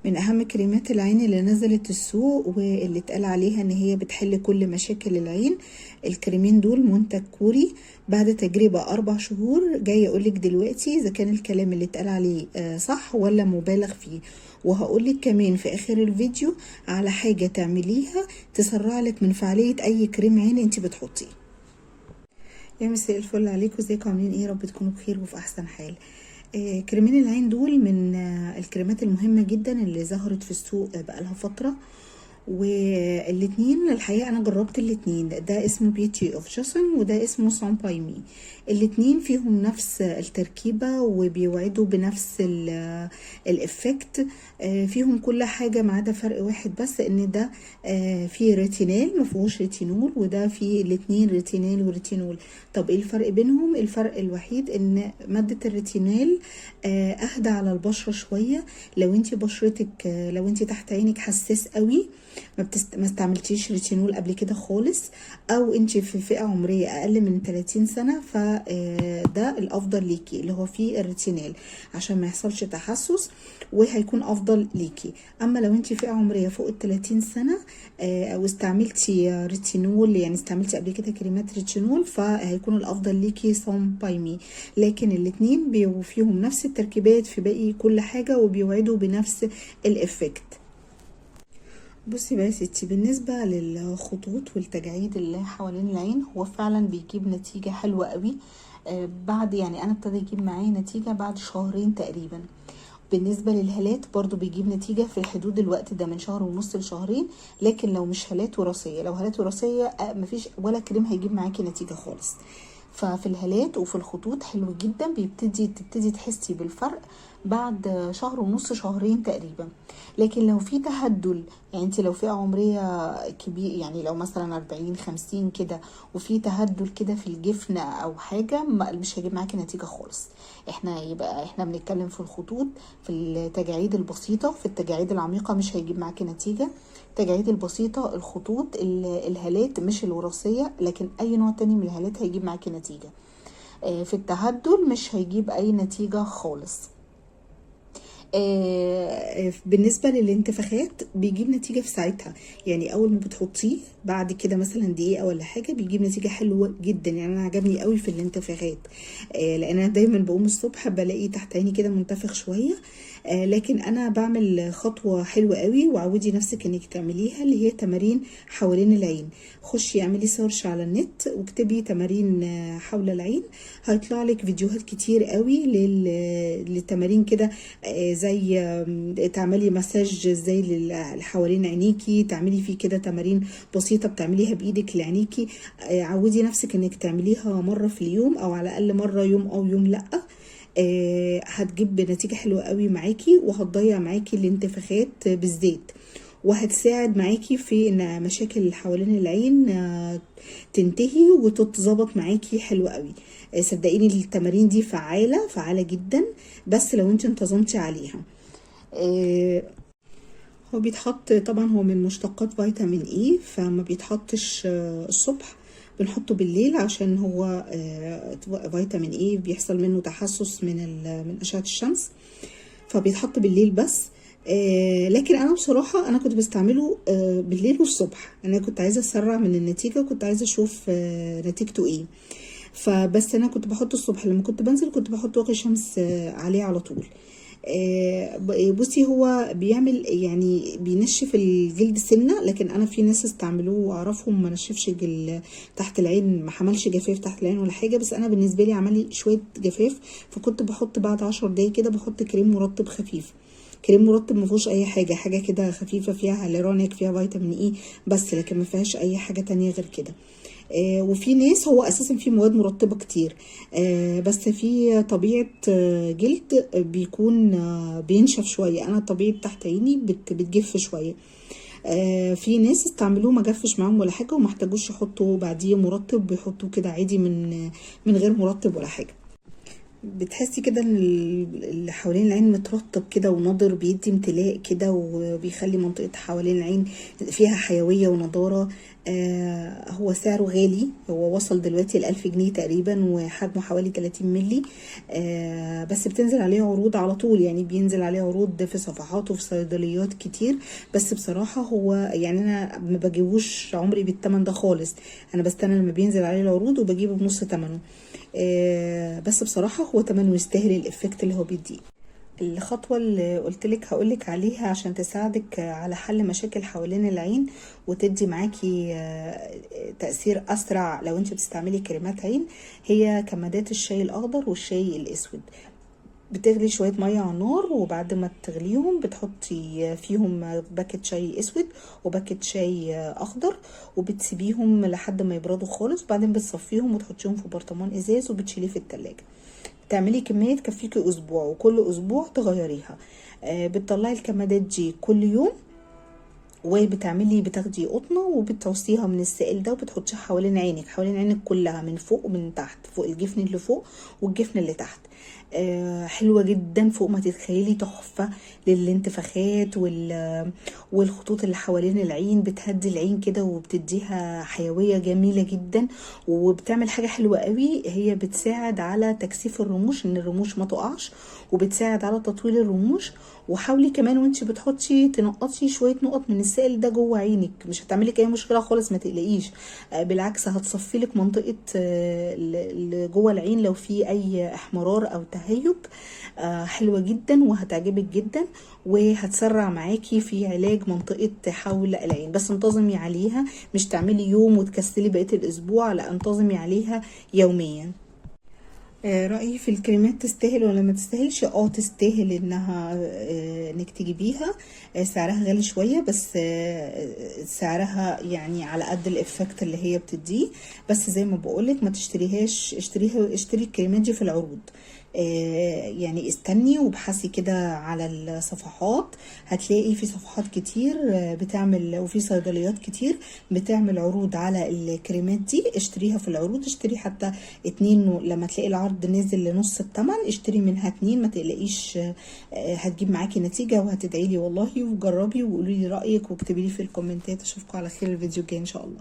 من اهم كريمات العين اللي نزلت السوق واللي اتقال عليها ان هي بتحل كل مشاكل العين، الكريمين دول منتج كوري. بعد تجربة 4 شهور جاي اقولك دلوقتي اذا كان الكلام اللي اتقال عليه صح ولا مبالغ فيه، وهقولك كمان في اخر الفيديو على حاجة تعمليها تسرع لك من فعالية اي كريم عين انت بتحطيه. يا مساء الفل عليكم، ازيكم؟ عاملين ايه؟ يا رب تكونوا بخير وفي احسن حال. كريمين العين دول من الكريمات المهمة جدا اللي ظهرت في السوق بقالها فترة، والاتنين الحقيقة أنا جربت الاتنين. ده اسمه Beauty of Joseon وده اسمه Some By Mi. الاتنين فيهم نفس التركيبة وبيوعدوا بنفس ال effect، فيهم كل حاجة ما عدا فرق واحد بس، ان ده فيه ريتينال ما فيهوش ريتينول، وده فيه الاتنين ريتينال وريتينول. طب ايه الفرق بينهم؟ الفرق الوحيد ان مادة الريتينال اهدى على البشرة شوية. لو انت بشرتك لو انت تحت عينك حساس قوي، ما استعملتيش ريتينول قبل كده خالص، او انت في فئة عمرية اقل من 30 سنة، فده الافضل ليكي اللي هو فيه الريتينال عشان ما يحصلش تحسس وهيكون افضل ليكي. اما لو انت فئة عمرية فوق ال 30 سنة او استعملتي ريتينول، يعني استعملتي قبل كده كريمات ريتينول، فهيكون الافضل ليكي Some By Mi. لكن الاتنين فيهم نفس التركيبات في باقي كل حاجة وبيوعدوا بنفس ال effect. بصي بقى يا ستي، بالنسبة للخطوط والتجاعيد اللي حوالين العين، هو فعلا بيجيب نتيجة حلوة قوي. بعد يعني انا ابتدى يجيب معايا نتيجة بعد شهرين تقريبا. بالنسبة للهالات برضو بيجيب نتيجة في حدود الوقت ده، من شهر ونص لشهرين، لكن لو مش هالات وراثية. لو هالات وراثية مفيش ولا كريم هيجيب معاكي نتيجة خالص. ففي الهالات وفي الخطوط حلو جدا، تبتدي تحسي بالفرق بعد شهر ونص شهرين تقريبا. لكن لو في تهدل، يعني انت لو فئة عمرية كبير، يعني لو مثلا 40 50 كده، وفي تهدل كده في الجفن او حاجة، مش هيجيب معاكي نتيجة خالص. احنا يبقى احنا بنتكلم في الخطوط، في التجاعيد البسيطة. في التجاعيد العميقة مش هيجيب معاكي نتيجة. التجاعيد البسيطة، الخطوط، الهالات مش الوراثية، لكن اي نوع تاني من الهالات هيجيب معاكي نتيجة. في التهدل مش هيجيب اي نتيجة خالص. بالنسبة للانتفاخات بيجيب نتيجة في ساعتها، يعني أول ما بتحطيه بعد كده مثلا دقيقة ولا حاجة بيجيب نتيجة حلوة جدا. يعني أنا عجبني قوي في الانتفاخات، لأن أنا دايما بقوم الصبح بلاقي تحت عيني كده منتفخ شوية. لكن أنا بعمل خطوة حلوة قوي، وعودي نفسك إنك تعمليها، اللي هي تمارين حوالين العين. خشي اعملي search على النت واكتبي تمارين حول العين، هيطلع لك فيديوهات كتير قوي للتمارين كده، زي تعملي مساج ازاي حوالين عينيكي، تعملي فيه كده تمارين بسيطة بتعمليها بايدك لعينيكي. عودي نفسك انك تعمليها مرة في اليوم، او على الاقل مرة يوم او يوم لأ. هتجيب نتيجة حلوة قوي معاكي، وهتضيع معاكي الانتفاخات بالذات، وهتساعد معاكي في ان مشاكل اللي حوالين العين تنتهي وتتظبط معاكي حلوة قوي. صدقيني التمارين دي فعالة فعالة جدا، بس لو انت انتظمتي عليها. هو بيتحط طبعا، هو من مشتقات فيتامين E، فما بيتحطش الصبح، بنحطه بالليل عشان هو فيتامين E بيحصل منه تحسس من اشعة الشمس، فبيتحط بالليل بس. لكن انا بصراحة انا كنت بستعمله بالليل والصبح. انا كنت عايزة اسرع من النتيجة وكنت عايزة اشوف نتيجته ايه، فبس انا كنت بحطه الصبح لما كنت بنزل، كنت بحط واقي شمس عليه على طول. بصي، هو بيعمل يعني بينشف الجلد سنة، لكن انا في ناس استعملوه واعرفهم ما نشفش تحت العين، ما حملش جفاف تحت العين ولا حاجة. بس انا بالنسبة لي عمل لي شوية جفاف، فكنت بحط بعد 10 دقايق كده بحط كريم مرطب خفيف. كريم مرطب ما فيهوش اي حاجه، حاجة كده خفيفة فيها هيالورونيك، فيها فيتامين E بس، لكن ما فيهاش اي حاجة تانية غير كده. وفي ناس، هو اساسا في مواد مرطبه كتير، بس في طبيعة جلد بيكون بينشف شويه. انا طبيعة تحت عيني بتجف شويه. في ناس استعملوه ما جفش معاهم ولا حاجه، وما احتاجوش يحطوا بعديه مرطب، بيحطوه كده عادي من غير مرطب ولا حاجه. بتحسي كده ان اللي حوالين العين مترطب كده ونضر، بيدي امتلاء كده وبيخلي منطقة حوالين العين فيها حيوية ونضارة. هو سعره غالي، هو وصل دلوقتي 1000 جنيه تقريبا، وحجمه حوالي 30 ملي. بس بتنزل عليه عروض على طول، يعني بينزل عليه عروض في صفحات وفي صيدليات كتير. بس بصراحة هو يعني انا ما بجيبوش عمري بالثمن ده خالص، انا بستنى لما بينزل عليه العروض وبجيبه بنص ثمنه. بس بصراحة هو تمنه يستاهل ال effect اللي هو بيديه. الخطوة اللي قلتلك هقولك عليها عشان تساعدك على حل مشاكل حوالين العين وتدي معاكي تأثير أسرع لو انت بتستعملي كريمات عين، هي كمادات الشاي الأخضر والشاي الأسود. بتغلي شوية مية على النار، وبعد ما تغليهم بتحطي فيهم باكت شاي اسود وباكت شاي اخضر، وبتسيبيهم لحد ما يبردوا خالص، وبعدين بتصفيهم وتحطيهم في برطمان ازاز وبتشيليه في التلاجة. تعملي كمية تكفيكي اسبوع، وكل اسبوع تغيريها. بتطلعي الكمادات دي كل يوم، وبتعملي بتاخدي قطنة وبتعصيها من السائل ده وبتحطيها حوالين عينك، حوالين عينك كلها من فوق ومن تحت، فوق الجفن اللي فوق والجفن اللي تحت. حلوة جدا فوق ما تتخيلي، تحفة للانتفاخات والخطوط اللي حوالين العين، بتهدي العين كده وبتديها حيوية جميلة جدا. وبتعمل حاجة حلوة قوي، هي بتساعد على تكثيف الرموش ان الرموش ما تقعش، وبتساعد على تطويل الرموش. وحاولي كمان وانت بتحطي تنقطي شوية نقط من السائل ده جوه عينك، مش هتعملك اي مشكلة خالص، ما تقلقيش. بالعكس هتصفي لك منطقة اللي جوه العين لو في اي احمرار او تهيج. حلوة جدا وهتعجبك جدا، وهتسرع معاكي في علاج منطقة حول العين. بس انتظمي عليها، مش تعملي يوم وتكسلي بقية الاسبوع، لا انتظمي عليها يوميا. رأيي في الكريمات تستاهل ولا ما تستاهلش؟ تستاهل انك تجيبيها. سعرها غالي شوية، بس سعرها يعني على قد ال effect اللي هي بتديه. بس زي ما بقولك ما تشتريهاش، اشتري الكريمات دي في العروض. يعني استني وابحثي كده على الصفحات، هتلاقي في صفحات كتير بتعمل، وفي صيدليات كتير بتعمل عروض على الكريمات دي. اشتريها في العروض، اشتري حتى 2، لما تلاقي العرض نزل لنص الثمن اشتري منها 2، ما تقلقيش. هتجيب معاكي نتيجة وهتدعي لي والله. وجربي وقولي لي رأيك واكتبي لي في الكومنتات. اشوفكم على خير الفيديو الجاي ان شاء الله.